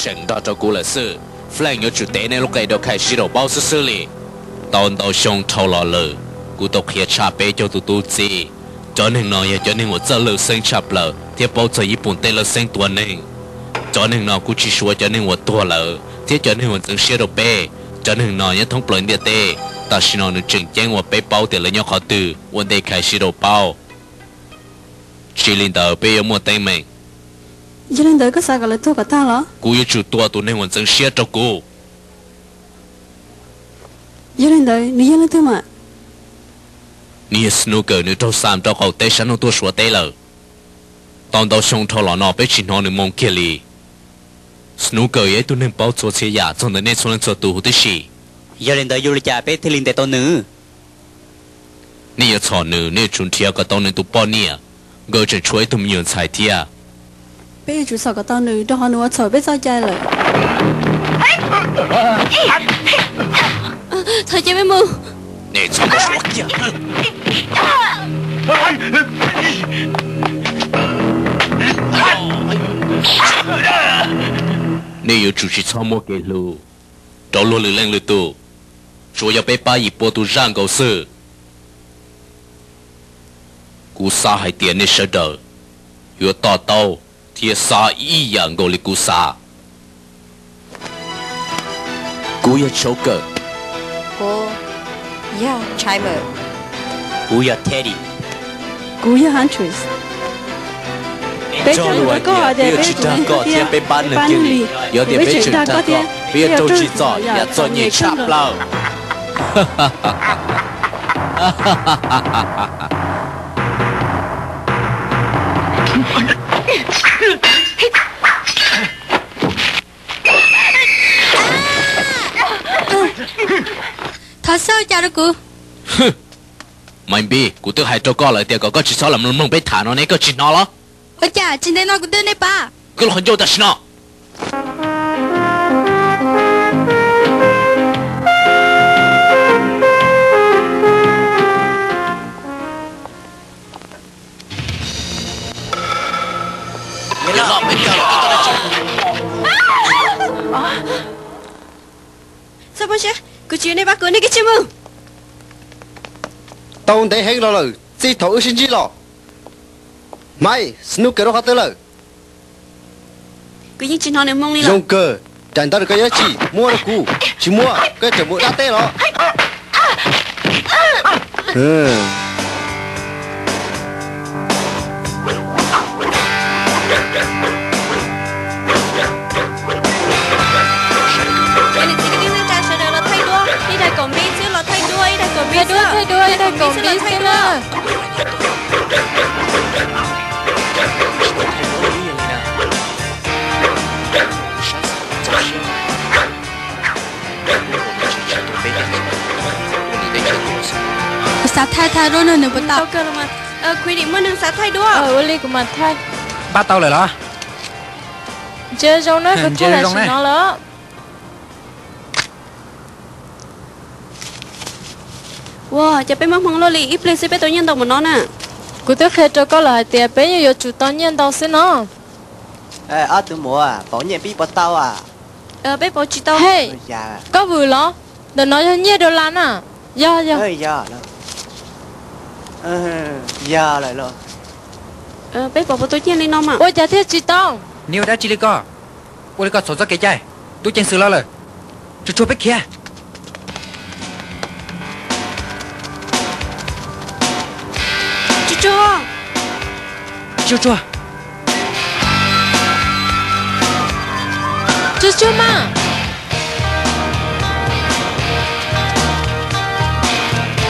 tseem nrog rau kuv lawm xwb. Flame yuav tsum tev nej lub qe rau Khaib Shadow paub xwb xwb li. Tau ntau xyoo dhau los lawm, kuv tau qhia tshaj peb caug tus tub txib. Cov neeg no yog cov neeg uas txawj lawj xeeb tshaj plaws thiab paub txog Yij Pooj teb lawj xeeb tua neeg. Cov neeg no kuj tsis suav cov neeg uas tuag lawm thiab cov neeg uas ntxeev siab rau peb. Cov neeg no nyob thoob plaws ntiaj teb. Tam sim no nws tseem ceeb uas peb paub tias lawv nyob qhov twg, ua ntej Khaib Shadow paub. Tsis li ntawd peb yuav muaj teeb meem. Yog li ntawd koj xav kom lawv tuag kom tag los? Kuv yuav tsum tua tus neeg uas ntxeev siab rau kuv. Yog li ntawd nws yog leej twg mas? Nws yog Snooker, nws raug xam rau qaum teb sab hnub tuaj Suav teb lawm. Tau ntau xyoo dhau los no peb tsis hnov nws moo kiag li. Snooker yog ib tug neeg paub txhua txhia yam txog ntawm nej txhua leej txhua tus huv tib si. Yog li ntawd yuav li cas peb thiaj li ntes tau nws? Nej yuav txhom nws, nej yuav tsum nrhiav kom tau nws tus poj niam. Nkawd tseem tshuav ib tug me nyuam ntxhais thiab. Peb yuav tsum txhom kom tau nws, rau qhov nws ua txhaum peb txoj cai lawm. Thov caw peb mus. Nej txhob mus suav kiag. Nej yuav tsum tsis txhob muaj kev hlub rau luag lwm leej lwm tus, tsuav yog peb pab yim pua tus zaj nkaus xwb. Kuv xav hais tias nej sawv daws yuav to taub thiab xav ib yam nkaus li kuv xav. Kuv yog Choker. Kuv yog Chimer. Kuv yog Teddy. Kuv yog Huntress. Peb cog lus hais tias peb yuav tsis dag koj thiab peb pab neeg kiag li. Yog tias peb tseem dag koj, peb yuav raug tsim txom yam txom nyem tshaj plaws. Thov xwb, ua cas rau kuv? Maiv Npib, kuv twb hais rau koj lawm tias kom koj tsis txhob los mloog peb tham no ne, koj tsis hnov los? Ua cas tsis ntev no kuv twb nej pab. Koj lub qhov ncauj tam sim no. Xab Phob Siab, kuv tsis yuav nej pab kuv, nej kav tsij mus. Tau ntev heev los lawm, txij thaum wb sib ntsib los. Maiv, Snooker rau qhov twg lawm? Kuv yeej tsis hnov nws hmoo li. Zoo kawg, daim ntawv rau koj yuav dab tsi? Muab rau kuv, tsis muab koj yuav tsum mus dab teb los. Niam txiv kwv tij neej tsa sawv daws los thaij duab, ib daim kaum npib xwb los thaij duab, ib daim kaum npib xwb, ib daim kaum npib xwb los thaij duab. Kuv xav thaij thaij duab nrog nws puas tau? Muaj neeg xav thaij duab. Ua li kuv mam thaij. Npaj tau lawm los? Ntsia zoo na, kuv thaij tam sim no lawm. Ua cas peb muaj hmoo luaj li, ib pliag xwb peb tau nyiaj ntau npaum no na. Kuv twb qhia rau koj lawm hais tias peb yeej yuav tsum tau nyiaj ntau xwb no. Ob tug muam, pauv nyiaj pib puas tau a? Peb pauv tsis tau. Hej, koj vwm los? Ntawm no yog nyiaj dollar na. Yog, yog. Yog lawm los. Peb pauv puas tau nyiaj li no mas. Ua cas thiaj tsis tau? Nws ua dab tsi li koj? Ua li koj txhaum txoj kev cai, tub ceev xwm los lawm. Tsuag tsuag, peb khiav. Tsuag tsuag, tsuag tsuag, tsuag tsuag mas.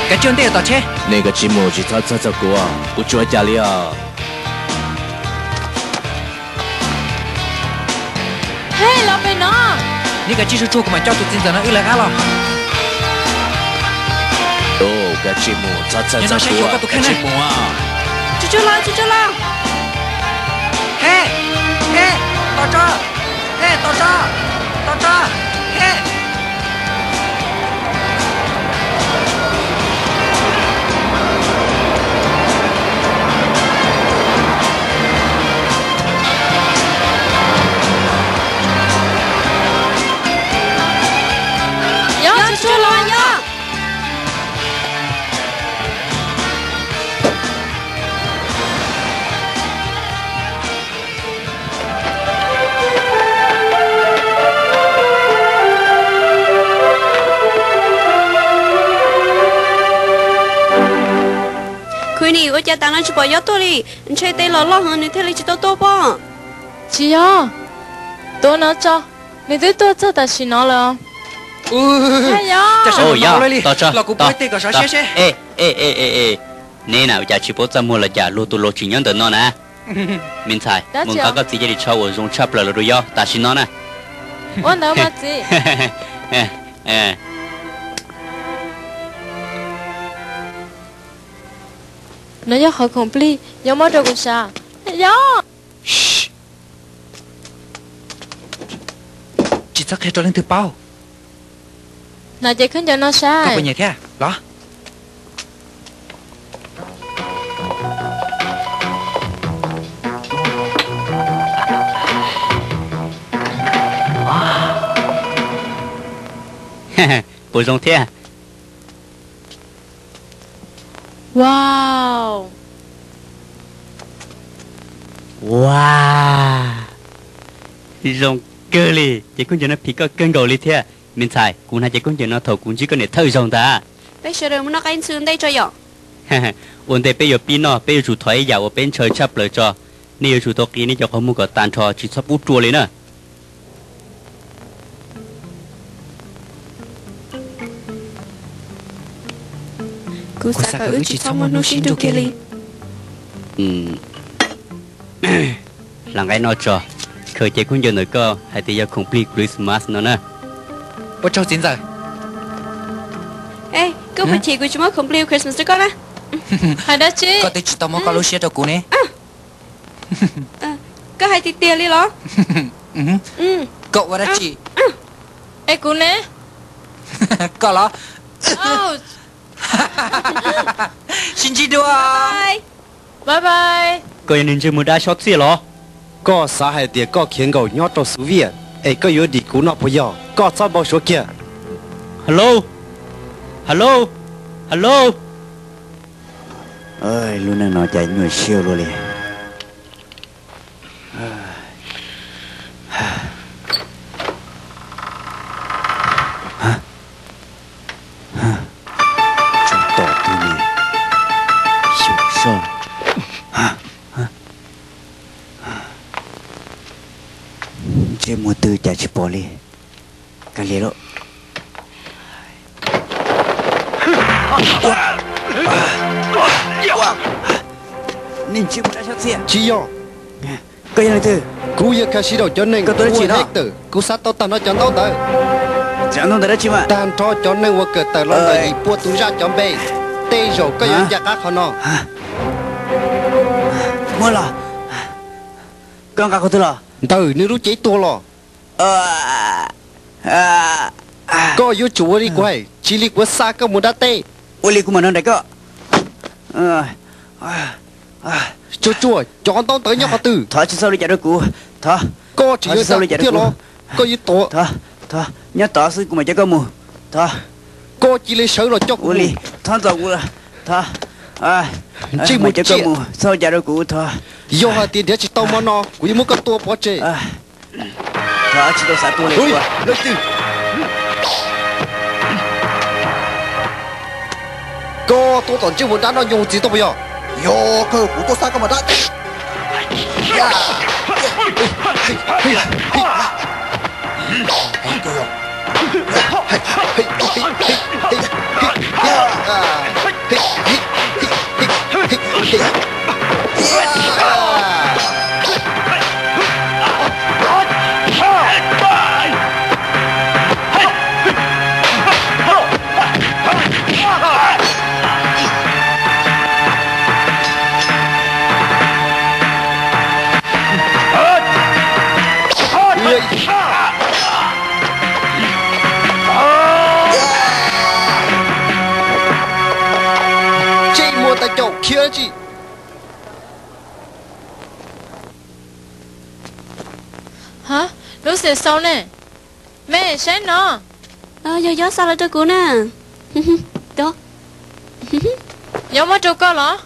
Kav tsij ua ntej tom tsheb. Nej kav tsij mus, tsis txhob txhawj txog kuv, kuv tsis ua cas li os. Hej, los pem no. Nej kav tsij tsuag tsuag, kuv mam coj tus txiv ntxawm no wb lawv qab los. Kav tsij mus, txhob txhawj txog kuv, kav tsij mus. Tsuag tsuag los, tsuag tsuag los. Hej, hej, tos tso, hej, tos tso, tos tso, hej. Queenie, ua cas tas no tsis pom Yob tuaj li? Ntshe tej los loj heev nws thiaj li tsis tau tuaj pob. Tsis yog, tuav no tso, nws twb tuaj txog tam sim no lawm. Ua, Yob, los kuv pub ib teg kom sov siab seb. Neb na ua cas tsis paub txaj muag los cas, luag tus laus tseem nyob ntawm no na. Me ntxhais, mus nqa koj txiv cia li tso uas zoo tshaj plaws los rau Yob tam sim no na. Ua ntawd mas txiv. No yog qhov khoom plig, Yob muab rau kuv sav. Yob, tsis txhob qhia rau leej twg paub. Hnav cev khaub ncaws no saib. Koj puas nyiam thiab los? Puas zoo thiab? Wow, zoo kawg li, cev khaub ncaws no phim koj kawg nkaus li thiab. Me ntxhais, kuv hnav cev khaub ncaws no thaum kuv ntsib koj niam thawj zaug ntag. Peb sawv daws mus noj qaib ntxhw ua ntej tso yom. Ua ntej peb yuav pib noj, peb yuav tsum thov ib yam uas peb ntshaw tshaj plaws tso. Nej yuav tsum tau qiv nej cov qhov muag kom tag nrho tsis txhob pub rua li na. Kuv xav kom wb tsis txhob muaj hnub sib nrug kiag li. Hla nqaij noj tso, khaws cev khaub ncaws ntawm koj hais tias yog khoom plig Christmas no na. Ua tsaug txiv ntxawm. Koj puas chim kuv tsis muab khoom plig Christmas rau koj na? Hais dab tsi? Koj twb tsis tau muab koj lub siab rau kuv ne. Koj hais tiag tiag li los? Koj ua dab tsi? Es kuv ne? Koj los? Sib ntsib dua. Koj yog niag ntsej muag dab xyob txiaj los? Koj xav hais tias koj khiav nkaum nyob rau Xu Viaj es koj yuav dim kuv no puas yog? Koj txhob npau suav kiag. Hello, hello, hello. Lub neej no cas nyuaj siab luaj li. Tsov tom twg ne? Xyov soj. Ntsej muag twg cas tsis pom li. Kav liam lauj. Tsis yog. Koj yog leej twg? Kuv yog Khasidaus cov neeg, kuv hu ua Hector. Kuv xav tau tag nrho cov ntaub ntawv. Tag nrho cov neeg uas kawm tawm los ntawm yim pua tus zaj cov npe. Tej zaum koj yuav nco qab qhov no. Muab los. Koj nqa qhov twg los? Ntawm nws lub cev tuag los. Koj yuav tsum ua li kuv hais, tsis li kuv xa koj mus dab teb. Ua li kuv mam nrog nraim koj. Tsuag tsuag, cov ntaub ntawv nyob qhov twg? Thov tsis txhob ua li cas rau kuv. Thov. Koj tseem yuav ua li cas rau kuv thiab los? Koj yuav tuag. Thov, nyob tod xwb kuv mam coj koj mus. Thov. Koj cia li sawv los coj kuv mus. Thov ntxov kuv. Thov. Ntsej muag tsiaj, txhob ua li cas rau kuv. Thov. Yog hais tias nrhiav tsis tau hmo no, kuv yuav muab koj tua pov tseg. Thov tsis tau xav tuag li. Leej twg? Koj tuaj tom ntsej muag dab no nyuag txiv tuaj puas yog? Yog kawg, kuv tuaj xa koj mus dab. Ntsej muag tawv caum khiav tsi. Ha, lub xim xaus ne. Me saib no. Yog Yob xa los rau kuv na. Yob muab rau koj los?